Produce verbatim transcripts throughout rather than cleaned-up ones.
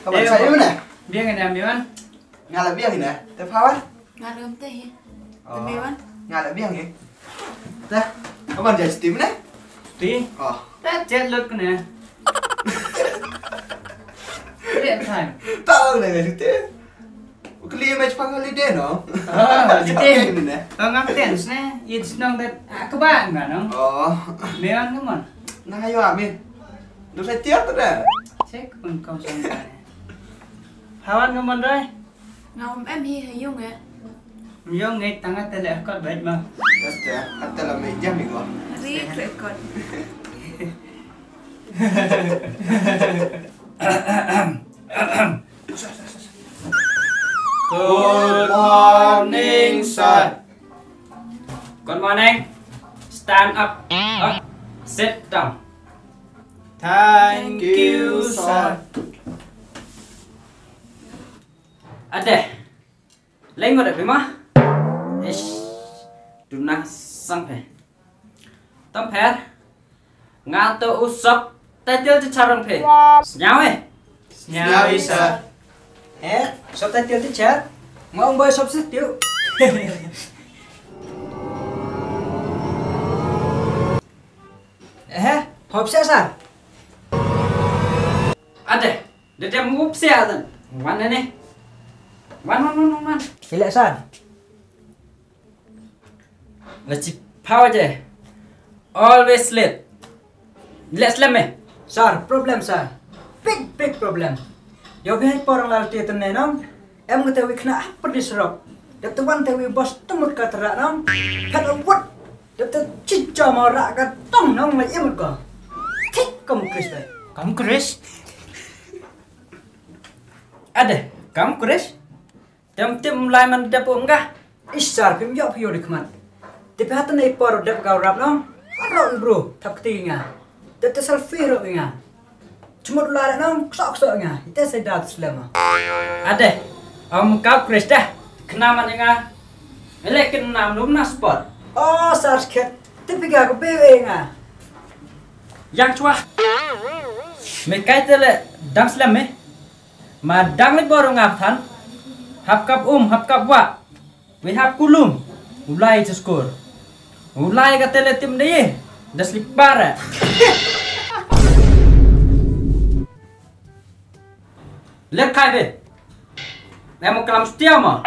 Ka ban sa yu ne? Biang ne, Miwan? Nga la biang ne. Te Pawan? Nga la biang te hi. Oh. Te Miwan? Nga la biang hi. Te, ka ban ja stim ne? Ti? Oh. Te chat lut ne. Real time. Tau ne nga sute. Kli match pang holiday no? Oh, sute. Pang tense ne. It's not that, ah, ka ban ba no? Oh. Miwan, come on. Na, ayo, ami. Du sa tiar tu da. Check pun kau sang ne. Hawan ka mon rai? Nga um em hi ha yung e. Yung e, tang ate le kot bait ma. Just ya, ate la me jam i ko. Ri kre kot. Good morning, sir. Good morning. Stand up. Ah, sit down. Thank you, sir. Ade. Leng ko da phi ma? Ish. Duna sang phi. Tam pher. Nga to u sub title teacher rong phi. Sñiaw e? Sñiaw i, sir. Eh, sub title teacher? Nga ong boy substitute. Eh, hop sa, sir. Ade. Da dem up sia dan. Wan ne. Wan, wan, wan, wan, wan. Ile, sir. La chi power je. Always late. Ile slem e. Sir, problem, sir. Big, big problem. Yo bi hai por la te ne nong. Em kate wi khna hap di surok. Dep te wan te wi bos tumut ka tera nong. Phet o wut. Dep te chicha ma ra ka tong nong la imut ko. Thik kam Chris bai. Kam Chris? Ade, kam Chris? Tem tem lai man dep um ka. Ish sir, phim yoh phi yoh di khmat. Te phi hatan ei por dep ka rap nong. Ro bro, thap kti nga. Dep te selfie ro nga. Chmut la nong, ksok ksok nga. Ite se dat slem. Ade, am ka Chris da. Khna man nga. Ele kin nam lum na sport. Oh, sir khet. Te phi ka ko be nga. Yang chwa. Me kai te le dang slem me. Ma dang le bor nga than. Hap kap um, hap kap wa. We hap kulum. U lai te skur. U lai ka te le tim de ye. Da slipper. Le kai be. Em klam stia ma.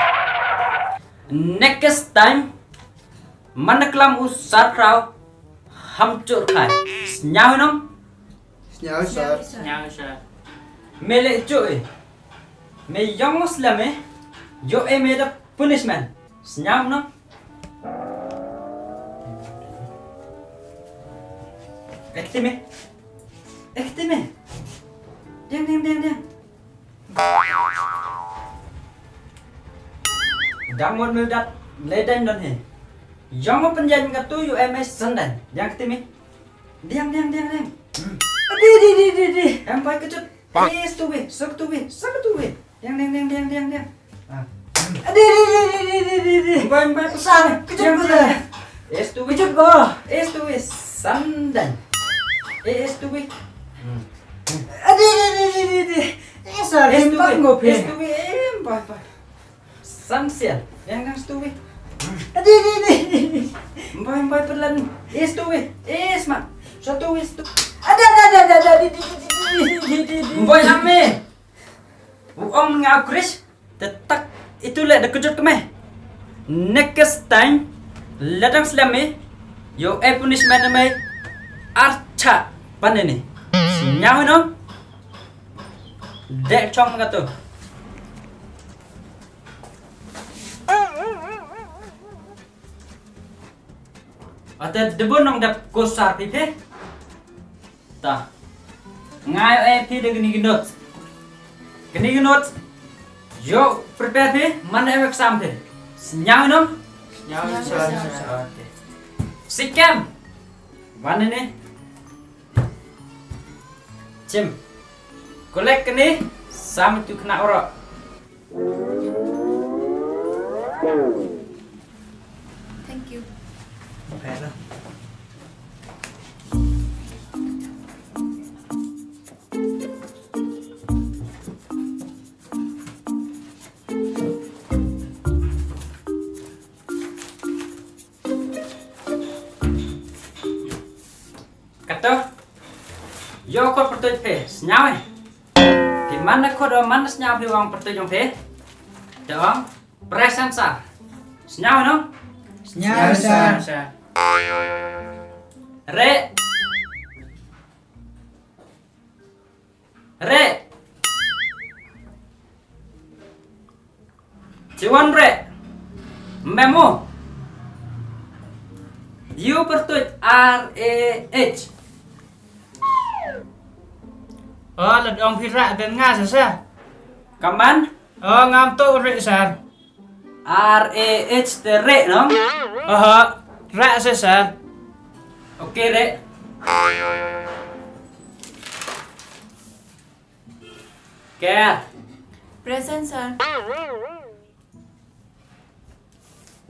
Next time. Man klam u sar kraw. Ham chur kai. Sñiaw nong. Sñiaw, sir. Sñiaw, sir. Me le jo e. Me yong slem e. Jo e me da punishment. Sñiaw nong. Ekti me. Ekti me. Deng, deng, deng, deng. Dang mon me dat le deng don he. Yong mo pen jan ka tu yu em e sandan. Yang kti me. Diang, diang, diang, diang. Hmm. Di, di, di, di, di. Em bai kejut. Pak. Eh, stu wi, sok tu wi, sok tu wi. Diang, diang, diang, diang, diang, diang. Ah. Di, di, di. Bai, bai, sang, kejut ko. Diang, diang. Eh, stu wi. Kejut ko. Eh, stu wi, sandan. Eh, eh, stu wi. Hmm. Di, di, di, di, di, di. Eh, sar, eh, stu wi. Em bai, bai. San sian, yang nang stu wi. Adi, adi, adi. Mbai, mbai, perlan. Is tu wi. Is ma. Satu wi, stu. Ada, ada, ada, ada, ada, di, di, di. Mbai, ame. U ong nga Chris, tetak itu le da kejut ke me. Next time, ladang slem me. Yo, eh, punishment me. Archa, pan ini. Sñiaw no. Dek chong ka tu. Ate debun nong dep ko sar phi phi. Ta. Ngai e phi de kini ki notes. Kini ki notes. Yo prepare phi man e exam phi. Sñiaw nong? Sñiaw, sñiaw, sñiaw. Okay. Sikem. Wan ini. Chim. Collect kani, sam tu kena orok. Thank you. Okay lah. Pyrtuid phi, sñiaw i. Phi man da khut o, man da sñiaw phi wa ong pyrtuid yong phi. Te ong, present sir. Sñiaw i no? Sñiaw i, sir. Re. Re. Chiwan re. Memo. U pyrtuid, R A H. O, lada ong phi rah, then nga sa, sir. Kaman? O, ngam toh re, sir. R A H te re, no? Oho, rah sa, sir. Okay, re. Kat. Present, sir.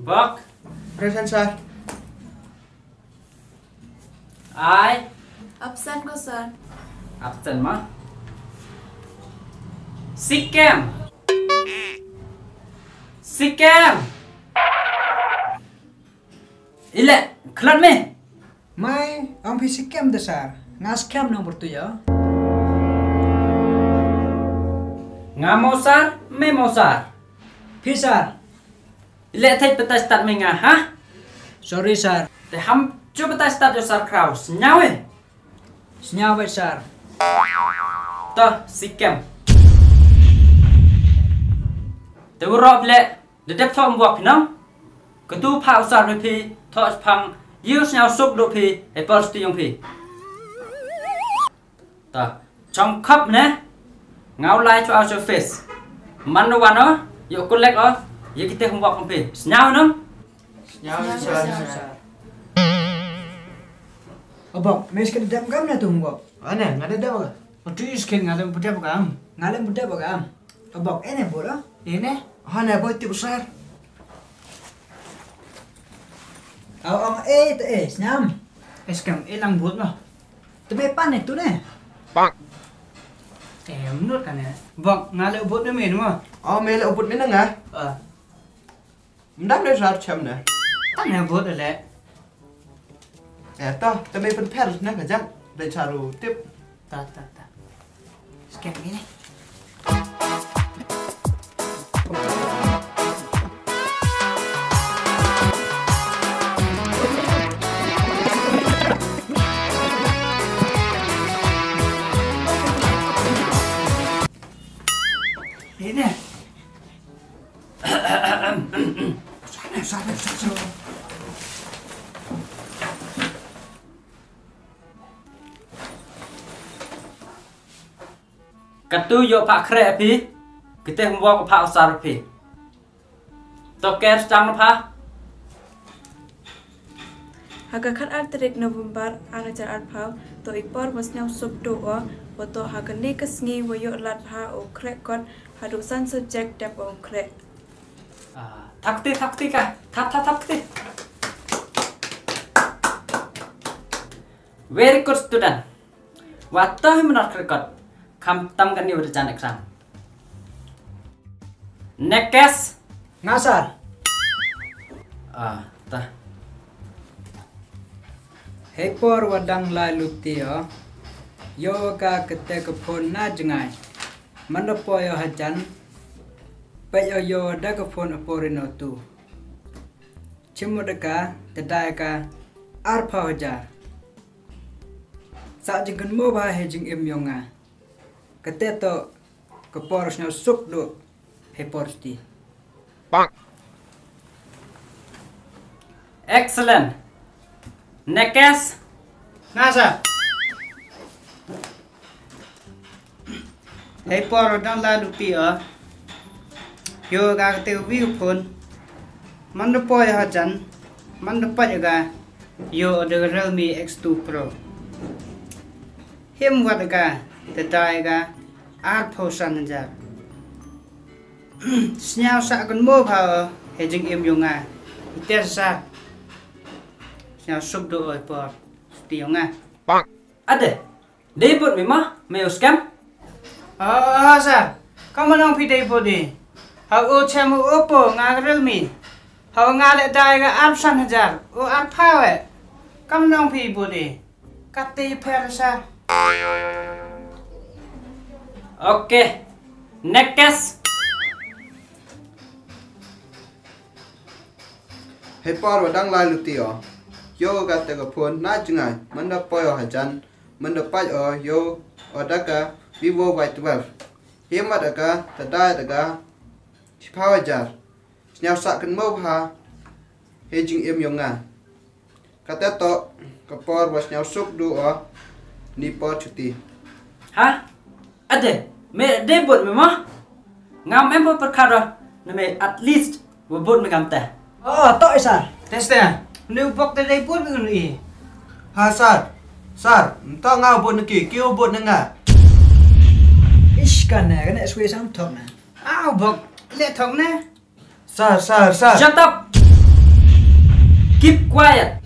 Bok. Present, sir. Ai. Absent ko, sir. Absent ma. Sikem. Sikem. Ile, khlad me. Mai, ong phi sikem de sir. Nga sikem nong pyrtuid o. Nga mo sir, me mo sir. Phi sir. Ile thait batai stad me nga, ha? Sorry sir. Te ham chu batai stad yo sir kraw. Sñiaw e? Sñiaw bait sir. To, sikem. Te u rop le. Da dep thoh homework phi nong? Katu pha u sir me phi, thoh phang, yow sñiaw suk duh phi, hei por sti yong phi. Ta, chong khap ne, nga u lai chwa office. Man no wan o, yow collect o, ya kite homework phi. Sñiaw nong? Sñiaw, sñiaw, sir. O bok, me sken dep kam ne tu homework? Ane, nga da dep ka. O tu sken nga da dep ka. Nga da dep ka. Abok, ene bot o? Ene? Hane bot tip sir. Aw, ong e te e, sñiaw. Eskem, e lang bot no. Te me pan e tu ne. Pak. E, menurut kan e. Bok, nga le bot me mo. O, me le bot me na nga. Ah. Mdam de sir chem ne. Tang ne bot le. E, to, te me pynpher ne ka jam. De charu tip. Ta, ta, ta. Scan ni ne. Ni ne. Katu yoh pha khreh phi, kite homework pha u sir phi. To ker stang pha. Ha ka khat ar tarik November ar hajar arphaw, to i por wa sñiaw suk duh o, wa to ha kani ka sngi wa yoh lad bha u khreh kot, haduh san subject dep u khreh. Ah, thap kti, thap kti ka, thap, thap, thap kti. Very good student. Wa to hi mynot khreh kot. Kham tam kani wa da jan exam. Next. Nga sir. Ah, ta. Hei por wa dang lai luti o. Yoh ka kate ka phone na jngai. Man da poi o hajan. Peit o yoh da ka phone a por i no tu. Chim mo da ka, te dai ka, arphaw hajar. Sa jingkynmaw bha hei jingim yong nga. Kate to, ka por sñiaw suk duh, hei por sti. Excellent. Next. Nga sir. Hei por dang lai luti o. Yoh ka kate wi phone. Man da poi hajan. Man da pait ka. Yoh da Realme X two Pro. Him wat ka. Te dai ka. Arphaw san hajar. Sñiaw sa kynmaw bha o. Hei jingim yong nga. Ite sa. Sñiaw suk duh o hei por. Sti yong nga. Ade. Dei bot me ma, me u scam? Ah, ah, sir. Kam nong phi dei bot e. Ha u chem u Oppo nga Realme. Ha nga le dai ka arphaw san hajar. U arphaw e. Kam nong phi bot e. Kate pher sir. Okay. Next. Hei por wa dang lai luti o, yoh ka te ka phone na jngai, mynda poi o hajan, mynda pait o yoh o da ka Vivo Y twelve. Hei mat da ka, ta dai da ka, chiphaw hajar. Sñiaw sah kynmaw bha hei jingim yong nga. Kata toh ka por wa sñiaw suk du o ni por chuti. Ha? Ade, me de bot me mo? Ngam em por pyrkhat o, na me at least wa bot me kam te. Oh, toh isa. Teste. Ni bok te de bot me i. Ha sir. Sir, nto nga bot na ki, ki bot na nga. Ish, kane, kane swe sam thok na. Ah, bok, le thok ne. Sir, sir, sir. Shut up! Keep quiet!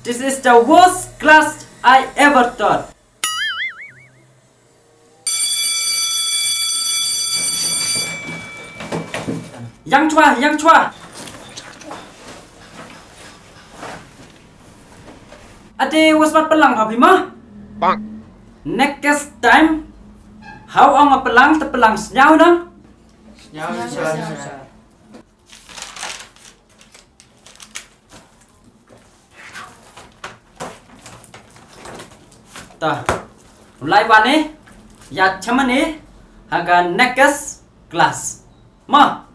This is the worst class I ever taught. Yang chwa, yang chwa. Ate, wa smat pynlang ha phi ma? Next time, haw ong pynlang, te pynlang sñiaw na. Sñiaw, sñiaw, sñiaw. Ta. Lai wa ni, ya chama ni, ha ka next class. Ma.